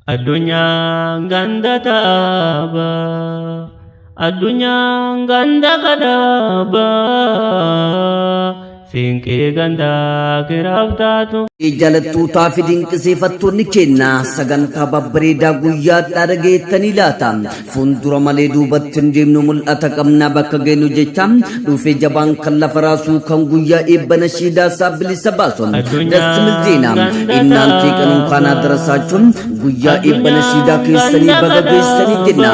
Addunyaan ganda taaba. Addunyaan ganda kadaaba. Siinqee gandaa kiraaf taatu. Jaalattuutaa fi dinqisiifattoonni keenya sagantaa babbareedaa guyyaadhaa dhageettanii laata. Fuuldura malee duubatti hin deemnu, mul'ata qabnaa bakka geenyu jecha dhufee jabaan kan lafa raasuu kan guyyaa eebba nashiidaa isaa bilisa baasu. Dassimil Zeenaa innaan teeqanuun kaanaa darasaachuun guyyaa eebba nashiidaa keessanii baga geessanii jenna.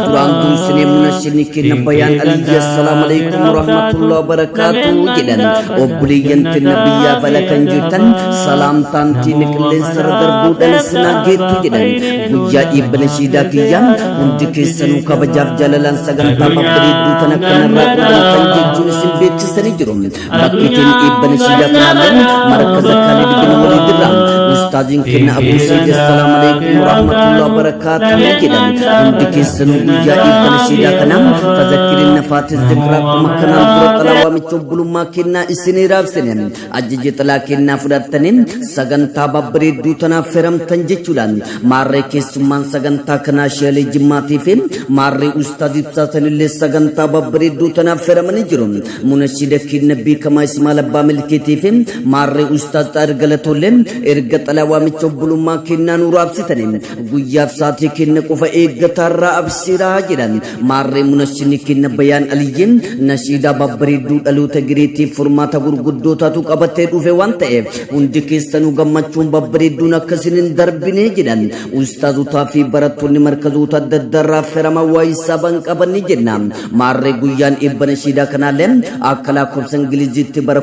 Duraan duursinee munashinni keenya Bayaan Aliyyi assalaamu alaikum warahmatullahi wabarakaatu jedhan. Obboleeyyan teenna biyyaa bala kan jirtan salaamtaan teenya qilleensarra darbuudhaan isinaa geettu jedhan. Guyyaa eebba nashiidaa kiyyaa hundi keessanuu kabajaaf jaalalaan sagantaa babbareedduu tana kanarraa qoodantan jechuun isin beeksisanii jiru. Bakki teen eebba nashiidaa kanaallee markaza Khalid bin Walid irraa ustaaziin keenya Abuu Sayyid assalaamu alaikum warahmatullahi wabarakaatu jedhan. Hundi keessanuu guyyaa eebba nashiidaa kanaa fazakkirin nafaatis zikraa akkuma kanaan dura xalaa waamicha obbolummaa kennaa isinii raabsine ajaja xalaa kennaa fudhattanii sagantaa babbareedduu tanaaf feramtan jechuudhaan maarree keessummaan sagantaa kanaa sheelee jimmaatii fi maarree ustaaz ibsaasanillee sagantaa babbareedduu tanaaf feramanii jiru. Munashida kenna beekamaa Ismail Abbaa Milkeetii fi maarree ustaaz Xaahir Galatollee erga xalaa waamicha obbolummaa kennaa nu raabsitanii guyyaaf saatii kenna qofa eeggataarraa abshiraa jedhan. Maarree munashinni kenna Bayaan Aliyyiin nashiidaa babbareedduu dhaloota gireetiif furmaata gurguddootaatu qabatee dhufe waan ta'eef hundi keessanuu gammachuun babbareedduun akkasiin hin darbine jedhan. Ustaazotaa fi barattoonni markazoota adda addaarraa affeeraman waa hisaaban qaban ni jenna. Maarree guyyaan eebba nashiidaa kanaallee akka lakkoofsa Ingiliziitti bara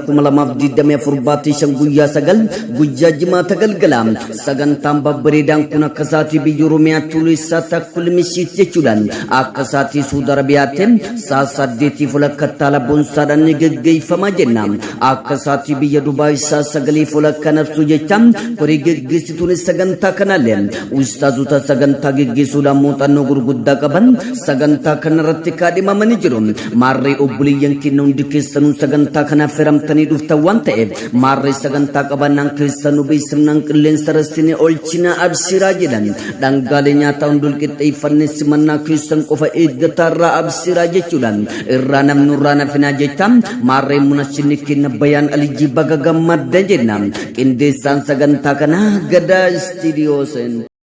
2024 baatii 5 guyyaa 9 guyyaa jimaata galgala. Sagantaan babbareedaan kun akka saatii biyya Oromiyaatti uleessaa takkul mishiit jechuudhaan akka saatii Suudi Arabiyaatti sa'a 8 walakkaatti haala boonsaadhaan ni geggeeffama jenna. Akka saatii biyya Dubaay sa'a 9 walakkaa nabsuu jecha horii geggeessituun sagantaa kanaallee ustaazota sagantaa geggeessuudhaan muuxannoo gurguddaa qaban sagantaa kanarratti kaadhimamanii jiru. Maarree obboleeyyan keenya hundi keessanuu sagantaa kanaaf firamtanii dhuftan waan ta'eef maarree sagantaa qabannaan keessanuu beeksifnaan qilleensa rassinee olchina abshiraa jedhan. Dhangaalee nyaataa hundul qixxeeffannee simannaa keessan qofa eeggataarraa abshiraa jechuudhaan irraa namni irraa nafinaa jecha maarree munashinni keenya Bayaan Alijii baga gammadda jenna. Qindeessaan sagantaa kanaa Gadaa Istiidiyoo Seen.